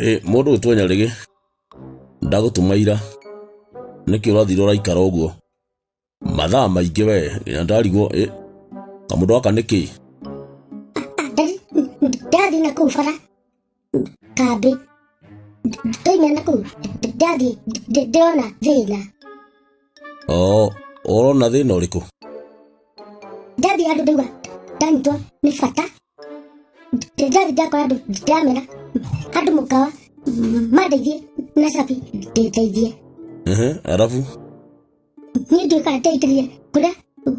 Ĩ mũndũ ũyũ Twenyarĩgĩ ndagũtũma ira nĩkĩ ũrathire ũraikara ũguo mathaa maingĩ we nginya ndarigwo ĩ kamũndũ gaka nĩkĩ? Ndathiĩ na kũu bara kambĩ, ndoimĩra na kũu ndathiĩ ndĩrona thĩna. Oo, ũrona thĩna ũrĩkũ? Ndathiĩ handũ ndaigua ndanyitwo nĩ bata, ndathiĩ ndakora andũ ndĩramera andũ mũkawa mandeithie na cabi ndĩteithie. Ehe, arabu? Niĩ ndiũĩ kana ndeithirie kũrĩa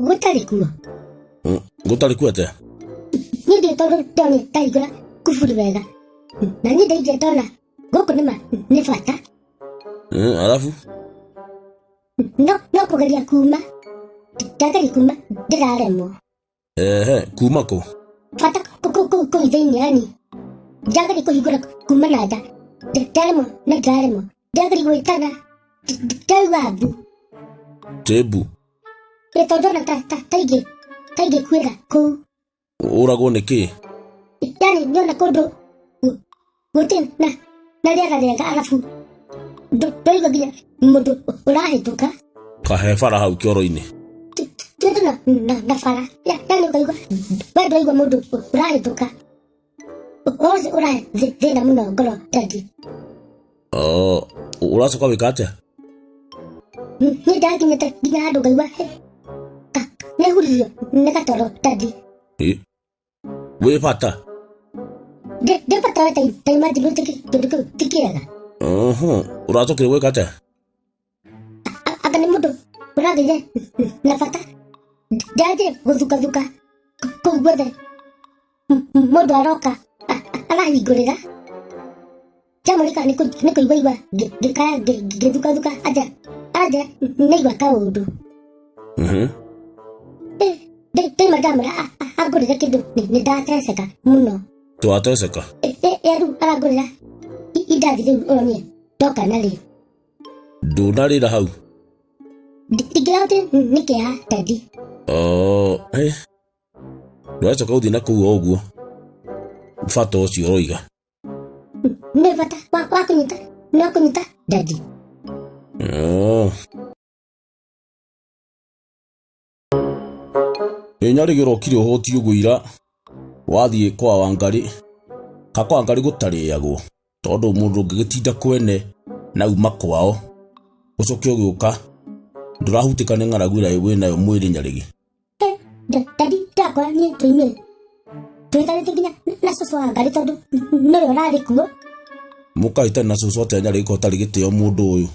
gũtarĩ kuo. Gũtarĩ kuo atĩa? Niĩ ndiũĩ tondũ ndonire ndahingũra kuburi wega na niĩ ndaingĩra ndona gũkũ nĩma nĩ bata. Arabu? No kũgeria kuma ndageria kuma ndĩraremwo. Ehe, kuma kũ? Bata kũu thĩinĩ yani ndageria kũhingũra kuma na nja, ndaremwo na ndaremwo, ndageria gwĩtana ndaigua mbu. Tĩ mbu? Ĩ tondũ ndona ta ingĩkuĩra kũu. Ũragwo nĩ kĩ? Yani ndĩrona kũndũ gũtirĩ na rĩera rĩega, arabu ndũraigua nginya mũndũ ũrahĩtũka. Kahe bara hau kĩoro-inĩ. Ti ũndũ na bara, yani ũkaigua we ndũraigua mũndũ ũrahĩtũka. Ũhoro ũcio ũrahe thĩna mũno ngoro daddy. Oh, ũracoka wĩka atĩa? Niĩ ndakinyĩte nginya handũ ngaigua nĩ huririo nĩ gatoro daddy. Ĩ, wĩ bata? Ndĩ bata we ta imagine kĩndũ kĩu ti kĩega. Ũracokire gwĩka atĩa? Anga nĩ mũndũ ũragĩire na bata, ndanjire gũthukathuka kũu guothe, mũndũ aroka arahingũrĩra ndamũrika nĩ kũigua igua ngĩkaya ngĩthukathuka anja aranjĩra nĩaigua kaũndũ. Ndaima ndamwĩra angũrĩre kĩndũ nĩ ndateceka mũno. Twateceka? Rĩu arangũrĩra indathi rĩu ũronire ndoka narĩo. Ndũnarĩra hau? Ndingĩrahotire nĩ kĩeha daddy. Oh, eh. Ndũracoka gũthiĩ na kũu o ũguo bata ũcio ũroiga? Nĩ bata wa kũnyita, nĩ wa kũnyita daddy. Oh. Ĩ Nyarĩgĩ ũrokire ũhũtiĩ ũguo ira wathiĩ kwa Wangarĩ, ka kwa Wangarĩ gũtarĩagwo tondũ mũndũ ũngĩgĩtinda kwene na uma kwao ũcoke ũgĩũka ndũrahutĩka nĩ ng'aragu ĩrĩa wĩnayo mwĩrĩ Nyarĩgĩ. Daddy ndakora niĩ tũimire twĩtanĩte nginya na cũcũ wa Ngarĩ tondũ nĩwe ũrarĩ kuo. Mũkahĩtana na cũcũ atĩa Nyarĩgĩ ko ũtarĩ gĩtĩo mũndũ ũyũ?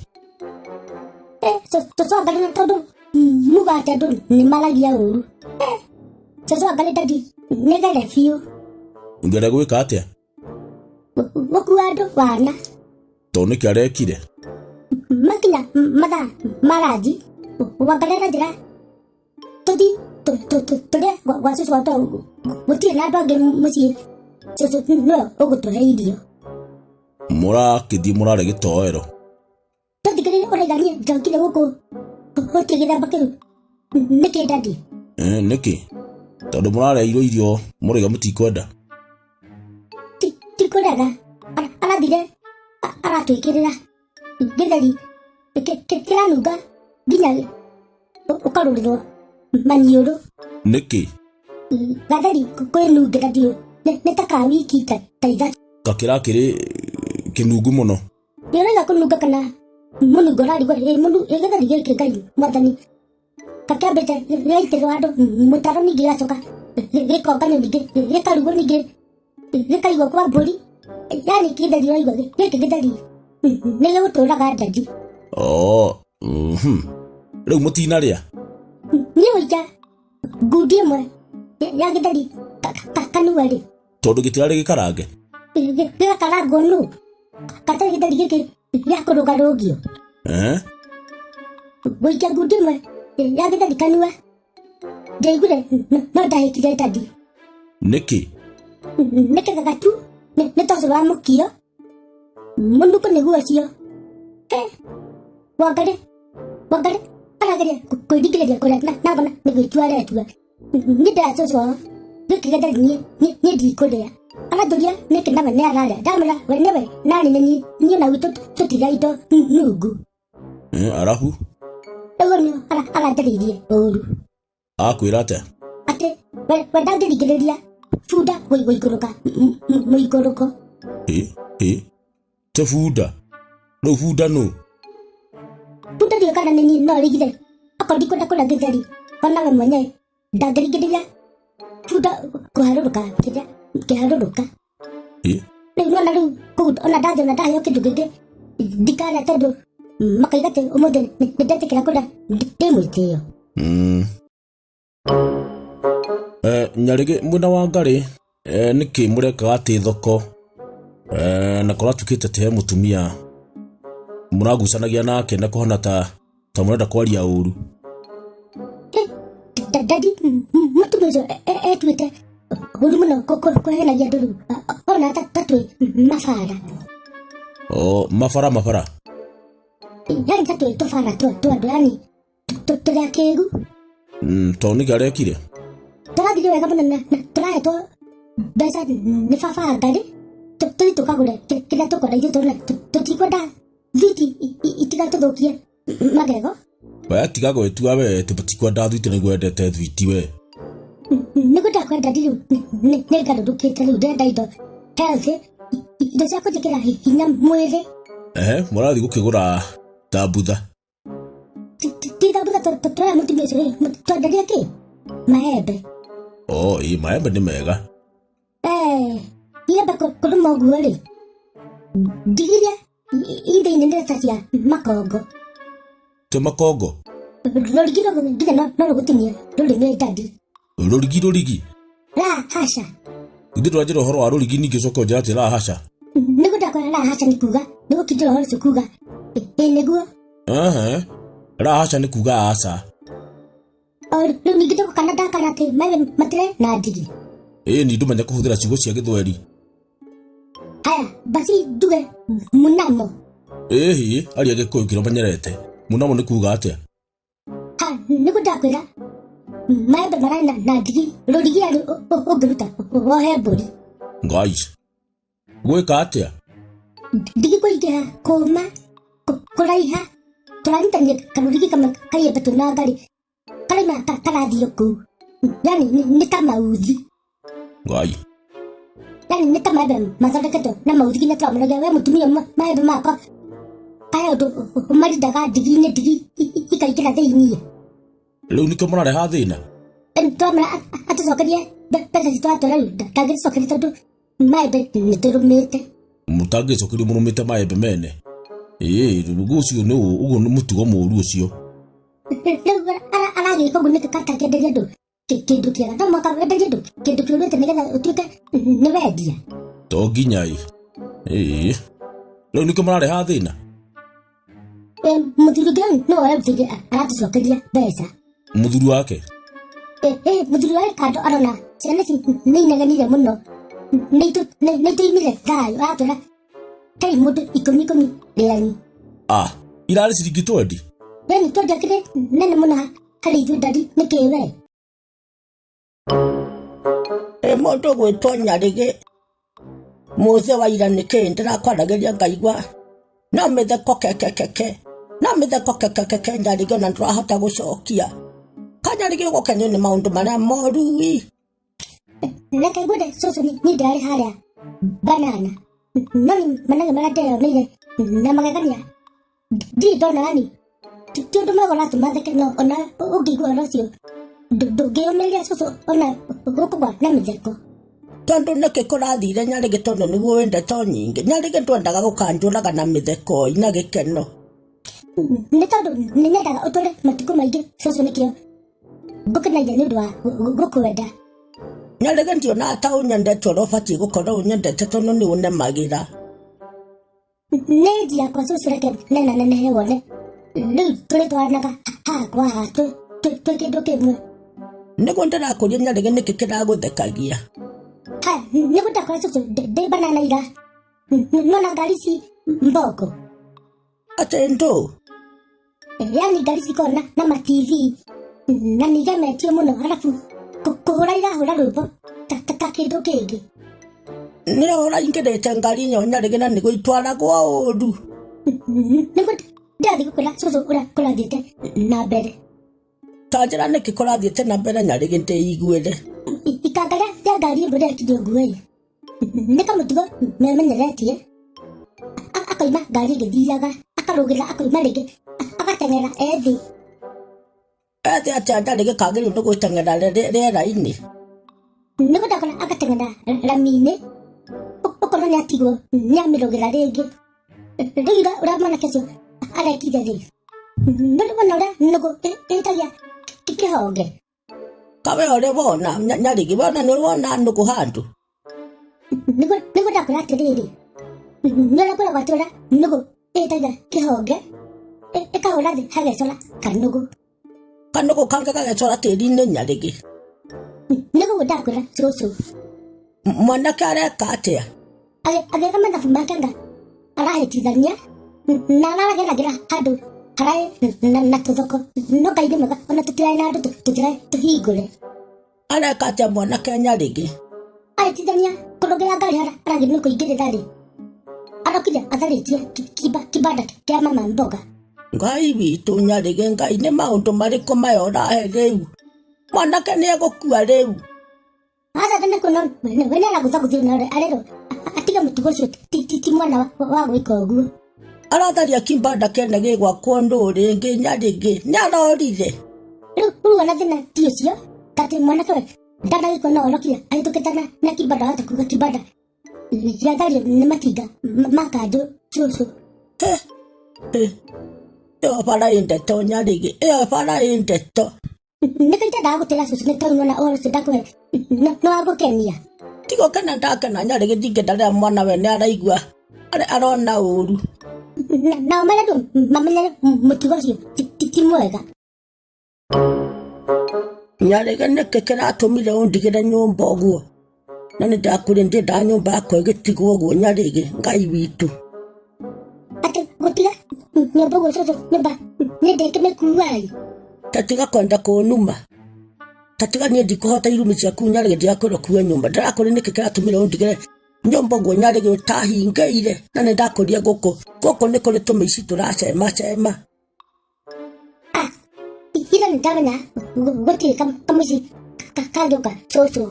Cũcũ wa Ngarĩ na tondũ muga atĩ andũ nĩ maragia ũru. Cũcũ wa Ngarĩ daddy nĩ gere biũ. Ngere gwĩka atĩa? Gũkua andũ wana. Tondũ nĩkĩ arekire? Makinya mathaa ma ranji Wangarĩ aranjĩra tũthiĩ tũrĩe gwa cũcũ wa tondũ gũtirĩ na andũ angĩ mũciĩ, cũcũ nĩwe ũgũtũhe irio. Mũrakĩthiĩ mũrare gĩtoero. Tũthikĩrĩrie ũraiga niĩ ndokire gũkũ gũtirĩ gĩthemba kĩu nĩkĩ daddy? Nĩkĩ? Tondũ mũrareirwo irio mũraiga mũtikwenda. Ti kũrega, arathire aratwĩkĩrĩra gĩtheri kĩranunga nginya ũkarũrĩrwo maniũrũ. Nĩkĩ? Gatheri kwĩnungĩra ndiũ nĩ ta ka wiki ta 3. Kakĩrakĩrĩ kĩnungu mũno. Nĩ ũraiga kũnunga kana mũnungo ũrarigwo ĩ gĩtheri gĩkĩ Ngai mwathani kakĩambĩte gĩgaitĩrĩrwo handũ mũtaro ningĩ gĩgacoka gĩkonganio ningĩ gĩkarugwo ningĩ gĩkaigwo kwa mbũri, yani gĩtheri ũraigua gĩkĩ gĩtheri nĩ gĩgũtũraga daddy. Oh, Rĩu mũtinarĩa? Niĩ gũikia ngundi ĩmwe ya gĩtheri kanua rĩ. Tondũ gĩtirarĩ gĩkarange? Gĩgakarangwo nũ? Gatarĩ gĩtheri gĩkĩ gĩa kũrũgarũngio. Gũikia ngundi ĩmwe ya gĩtheri kanua ndaiguire no ndahĩkire daddy. Nĩkĩ? Nĩ kĩgega tu nĩ tondũ wa mũkio mũnungo nĩguo ũcio. Wangarĩ Wangarĩ arageria kwĩringĩrĩria kũrĩa na ngona nĩ gwĩtua aretua. Niĩ ndĩra cũcũ wao gĩkĩ gĩtheri niĩ ndikũrĩa. Aranjũria nĩkĩ nawe nĩ ararĩa, ndamwĩra we nĩwe nani nĩ niĩ, niĩ na gwitũ tũtirĩa indo nungu. Arabu? Rĩu nĩ aranjarĩirie ũru. Akwĩra atĩa? Atĩ we ndangĩringĩrĩria bunda gũikũrũka mũikũrũko. Ĩ ĩ te bunda rĩu bunda nũ? Bunda ndiũĩ kana nĩ niĩ no rĩgire akorwo ndikwenda kũrĩa gĩtheri ona we mwenyewe ndangĩringĩrĩria bunda kũharũrũka kĩrĩa kĩharũrũka. Rĩu nona rĩu kũu ona ndathiĩ ona ndaheo kĩndũ kĩngĩ ndikarĩa tondũ makaiga atĩ ũmũthĩ nĩ ndetĩkĩra kũrĩa ndĩ mwĩtĩo. Nyarĩgĩ mwena wa Ngarĩ nĩkĩ mũrekaga atĩ thoko na kũratuĩkĩte atĩ he mũtumia mũragucanagia nake na kũhana ta ta mũrenda kwaria ũru. Dadi mũtumia ũcio etuĩte ũru mũno kũhenagia andũ rĩu ona ta twĩ mabara. O mabara mabara? Yani ta twĩ tũbara twa andũ yani tũrĩ akĩgu. Tondũ nĩkĩ arekire? Tũrathire wega mũno na tũrahetwo mbeca nĩ baba wa Ngarĩ tũthiĩ tũkagũre kĩrĩa tũkwenda ithuĩ tũrona tũtikwenda thwiti itigatũthũkie magego. We tiga gwĩtua we atĩ mũtikwenda thwiti nĩguo wendete thwiti we. Nĩguo ndakwenda rĩu nĩ ngarũrũkĩte rĩu ndĩrenda indo healthy, indo cia kũnjĩkĩra hinya mwĩrĩ. Ehe, mũrathiĩ gũkĩgũra thambutha. Ti thambutha tũroya mũtumia ũcio rĩ, twenderie kĩ? Maembe. Oh, ĩ maembe nĩ mega. Iembe kũrũma ũguo rĩ, ndigiria ithĩinĩ nĩ ta cia makongo. Ti makongo? Rũrigi rũu nginya no rũgũtinie rũrĩmĩ ndadi. Rũrigi rũrigi? La hasha. Ithuĩ tũranjĩra ũhoro wa rũrigi ningĩ ũcoke ũnjĩre atĩ la hasha. Nĩguo ndakwĩra la hasha nĩ kuga, nĩ gũkindĩra ũhoro ũcio kuga ĩ nĩguo. Ehe, la hasha nĩ kuga aca. O rĩu ningĩ ndũgũkana ndakana atĩ maembe matirĩ na ndigi. Ĩĩ ni ndũmenya kũhũthĩra ciugo cia gĩthweri. Haya, basi nduge mũnamo. Ĩhĩ, aria gĩkũyũ kĩrĩa ũmenyerete. Mũnamo nĩ kuga atĩa? Ha, nĩguo ndakwĩra maembe mararĩ na ndigi, rũrigi arĩ ũngĩruta wohe mbũri. Ngai. Gwĩka atĩa? Ndigi kũingĩha, kũma, kũraiha, tũranyitania karũrigi kamwe kaiembe twĩna ngarĩ, karaima karathiĩ kũu. Yani nĩ ta mauthi. Ngai. Yani nĩ ta maembe mathondeketwo na mauthi nginya tũramũragia we mũtumia maembe makwa kaya ũndũ ũmarindaga ndigi-inĩ ndigi ikaingĩra thĩiniĩ. Rĩu nĩkĩo mũrareha thĩna? Tũramwĩra atũcokerie mbeca citũ atwĩra rĩu ndangĩtũcokeria tondũ maembe nĩ tũrũmĩte. Mũtangĩcokerio mũrũmĩte maembe mene. Ĩĩ, rĩu ũcio nĩ ũguo nĩ mũtugo mũru ũcio. Rĩu aragĩka ũguo nĩkĩ atakĩenderia andũ kĩndũ kĩega? No mũhaka wenderie andũ kĩndũ kĩũru atĩ nĩgetha ũtuĩke nĩ wendia. To nginya ĩ. Ĩĩ. Rĩu nĩkĩo mũrareha thĩna? Mũthuri ũngĩ nĩwe ũrarutĩire aratũcokeria mbeca. Mũthuri wake? Mũthuri wake kando arona ciana ici nĩ inegenire mũno, nĩ itũimire thayũ, aratwĩra hei mũndũ ikũmi ikũmi rĩanyu. Ah, irarĩ ciringi twendi? Yani twendi akĩrĩ nene mũno harĩ ithuĩ ndari nĩkĩ we? Ĩ mũndũ gwĩtwo Nyarĩgĩ mũthĩ wa ira nĩkĩ ndĩrakwaragĩria ngaigua no mĩtheko kekekeke no mĩtheko kekekeke Nyarĩgĩ ona ndũrahota gũcokia ka Nyarĩgĩ ũgũkenio nĩ maũndũ marĩa moru ĩ. Reke ngwĩre cũcũ niĩ ndĩrarĩ harĩa banana no nĩ manage marĩa ndeyoneire na magegania ndirĩ ndona yani ti ũndũ mwega ũratũma theke no ona ũngĩigua ũhoro ũcio ndũngĩyũmĩrĩria cũcũ ona gũkũgwa na mĩtheko. Tondũ nĩkĩ kũrathire Nyarĩgĩ tondũ nĩguo wĩ ndeto nyingĩ Nyarĩgĩ ndwendaga gũkanjũraga na mĩtheko na gĩkeno. Nĩ tondũ nĩ nyendaga ũtũre matukũ maingĩ cũcũ nĩkĩo ngũkenagia nĩ ũndũ wa gũkwenda. Nyarĩgĩ ndionaga ta ũnyendete ũrĩa ũbatiĩ gũkorwo ũnyendete tondũ nĩ ũnemagĩra. Nĩ nji yakwa cũcũ reke nena nenehe wone rĩu tũrĩtwaranaga haha kwa haha twĩ kĩndũ kĩmwe. Nĩguo ndĩrakũria Nyarĩgĩ nĩkĩ kĩragũthekagia? Haya nĩguo ndakora cũcũ ndĩ banana ira nona ngari ici mboko. Atĩ ndũ? Yani ngari cikoragwo na ma TV na nĩ igemetio mũno arabu kũhũra irahũra rwĩmbo ta kĩndũ kĩngĩ. Nĩwe ũraingĩrĩte ngari ĩyo Nyarĩgĩ na nĩguo itwaragwo ũru. Nĩguo ndĩrathiĩ gũkwĩra cũcũ ũrĩa kũrathiĩte na mbere. Ta njĩra nĩkĩ kũrathiĩte na mbere Nyarĩgĩ ndĩiguĩre. Ikanga rĩa ngari ĩmwe rĩrekire ũguo ĩ, nĩ kamũtugo memenyeretie. Akoima ngari ĩgĩthiaga, akarũgĩra akoima rĩngĩ, agateng'era e thĩ. Ethĩ atĩa Nyarĩgĩ kagĩrĩirwo nĩ gwĩteng'era rĩera-inĩ. Nĩguo ndakora agateng'era rami-inĩ, ũkorwo nĩ atigwo nĩ amĩrũgĩra rĩngĩ. Rĩu ũrĩa mwanake ũcio arekire rĩ, nĩ wona ũrĩa nũgũ ĩtagia kĩhonge. Kawe ũrĩ wona Nyarĩgĩ, wona nĩ ũrĩ wona nũgũ handũ? Nĩguo ndakwĩra atĩrĩrĩ, nĩ ũrĩa ngoragwo atĩ ũrĩa nũgũ ĩtagia kĩhonge, ĩkahũra thĩ hagecora kanũgũ. Kanũgũ kangĩ gagecora tĩri-inĩ Nyarĩgĩ. Nĩguo ndakwĩra cũcũ. Mwanake areka atĩa? Agĩka mathabu make anga arahĩtithania na arageragĩra handũ haraĩ na tũthoko, no Ngai nĩ mwega ona tũtiraĩ na andũ tũtiraĩ tũhingũre. Areka atĩa mwanake Nyarĩgĩ? Ahĩtithania kũrũgĩra ngari harĩa aragĩrĩirwo nĩ kũingĩrĩra rĩ, arokire atharĩtie kibanda kĩa mama mboga. Ngai witũ Nyarĩgĩ, Ngai nĩ maũndũ marĩkũ maya ũrahe rĩu? Mwanake nĩ egũkua rĩu. Aca tene kuona we nĩ aragũthagũthire na arerwo atige mũtugo ũcio ti mwana wa gwĩka ũguo. Aratharia kibanda kĩene gĩ gwakwo ndũ rĩngĩ Nyarĩgĩ, nĩ arorire. Rĩu ona thĩna ti ũcio atĩ mwanake we ndanagĩkwo no orokire ahĩtũkĩte na kibanda ahota kuga kibanda gĩathario nĩ matinga ma kanjũ cũcũ. Ĩyo bara ĩ ndeto Nyarĩgĩ, ĩyo bara ĩ ndeto. Nĩkĩo itendaga gũtĩra cũcũ nĩ tondũ nona ũhoro ũcio ndakũhe nĩ wa gũkenia. Ti gũkena ndakena Nyarĩgĩ, ndingĩenda rĩrĩa mwana we nĩ araigua arona ũru. Nao marĩa andũ mamenye mũtugo ũcio ti mwega. Nyarĩgĩ nĩkĩ kĩratũmire ũndigĩre nyũmba ũguo? Na nĩ ndakwĩrire ndiendaga nyũmba yakwa ĩgĩtigwo ũguo Nyarĩgĩ, Ngai witũ. Atĩ gũtiga nyũmba ũguo cũcũ, nyũmba nĩ ndĩkĩmĩkua-ĩ. Ta tiga kwenda kũnuma. Ta tiga niĩ ndikũhota irumi ciaku Nyarĩgĩ, ndirakwĩra ũkue nyũmba. Ndĩrakwĩra nĩkĩ kĩratũmire ũndigĩre nyũmba ũguo Nyarĩgĩ ũtahingĩire. Na nĩ ndakwĩrire gũkũ, gũkũ nĩ kũrĩ tũmĩici tũracemacema. Ira nĩ ndamenya gũtirĩ kamũciĩ kangĩũka cũcũ.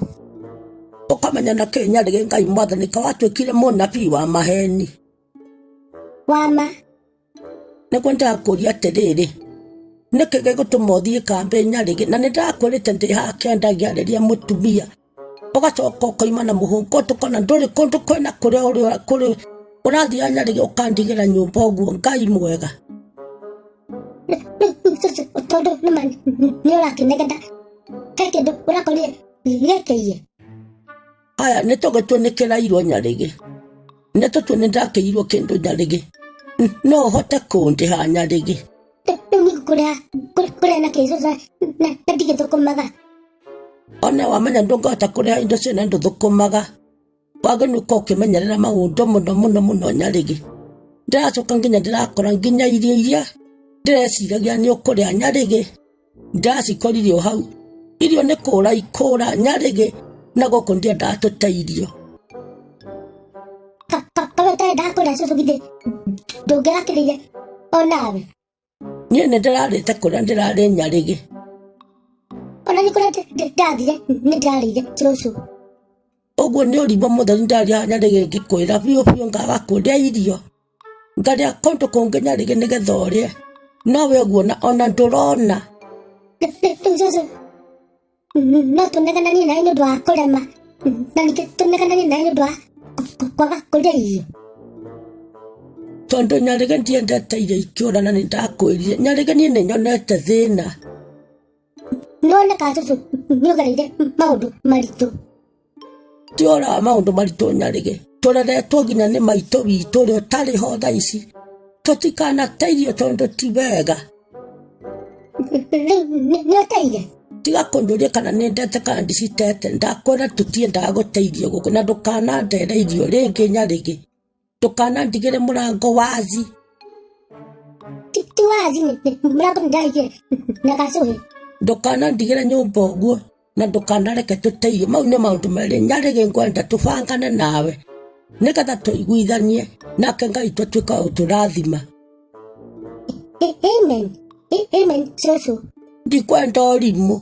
Ũkamenya na kĩ Nyarĩgĩ Ngai mwathani ka watuĩkire mũnabii wa maheni. Wa ma. Nĩguo ndakũria atĩrĩrĩ, nĩkĩ gĩgũtũma ũthiĩ kambĩ Nyarĩgĩ? Na nĩ ndakwĩrĩte ndĩ haha kĩanda ngĩarĩria mũtumia. Ũgacoka ũkoima na mũhũngũ tũkona ndũrĩ kũndũ kwĩna kũrĩa kũrĩ ũrathiĩ Nyarĩgĩ ũkandigĩra nyũmba ũguo Ngai mwega. Rĩu cũcũ tondũ nĩma nĩ ũrakĩnegena he kĩndũ ũrakorire gĩkĩiye. Aya nĩ tũgĩtue nĩ kĩrairwo Nyarĩgĩ, nĩ tũtue nĩ ndakĩirwo kĩndũ Nyarĩgĩ, no ũhote kũndĩha Nyarĩgĩ? Rĩu niĩ ngũkũrĩha kũrĩha na kĩ cũcũ na ndigĩthũkũmaga? Ona wamenya ndũngĩhota kũrĩha indo ciene ndũthũkũmaga, wagĩrĩirwo nĩ gũkorwo ũkĩmenyerera maũndũ mũno mũno mũno Nyarĩgĩ. Ndĩracoka nginya ndĩrakora nginya irio iria ndĩreciragia nĩ ũkũrĩa Nyarĩgĩ, ndĩracikorire o hau. Irio nĩ kũra ikũra Nyarĩgĩ, na gũkũ ndiendaga tũte irio. Kawe ũtarendaga kũrĩa cũcũ githĩ ndũngĩrakĩrĩire onawe? Niĩ nĩ ndĩrarĩte kũrĩa ndĩrarĩ Nyarĩgĩ. Ona nĩ kũrĩa ndathire nĩ ndĩrarĩire cũcũ. Ũguo nĩ ũrimũ mũtheri ndarĩa Nyarĩgĩ ngĩkwĩra biũ biũ ngaga kũrĩa irio. Ngarĩa kũndũ kũngĩ Nyarĩgĩ nĩgetha ũrĩe. No we ũguo ona ndũrona. Rĩu cũcũ no tũnegenanie nawe nĩ ũndũ wa kũrema na ningĩ tũnegenanie nawe nĩ ũndũ wa kwaga kũrĩa irio. Tondũ Nyarĩgĩ ndiendete irio ikĩũra na nĩ ndakwĩrire Nyarĩgĩ niĩ nĩ nyonete thĩna. Nĩwoneka cũcũ nĩ ũgereire maũndũ maritũ. Ti ũhoro wa maũndũ maritũ Nyarĩgĩ, tũreretwo nginya nĩ maitũ witũ ũrĩa ũtarĩ ho thaa ici, tũtikanate irio tondũ ti wega. Rĩu nĩ ũteire? Tiga kũnjũria kana nĩ ndete kana ndicitete, ndakwĩra tũtiendaga gũte irio gũkũ na ndũkanandere irio rĩngĩ Nyarĩgĩ. Ndũkanandigĩre mũrango wazi. Ti wazi, mũrango nĩ ndahingire na gacũhĩ. Ndũkanandigĩre nyũmba ũguo na ndũkanareke tũte irio. Mau nĩ maũndũ merĩ Nyarĩgĩ ngwenda tũbangane nawe. Nĩgetha tũiguithanie nake Ngai tũtuĩka ũtũrathima. Amen. Amen, cũcũ. Ndikwenda ũrimũ.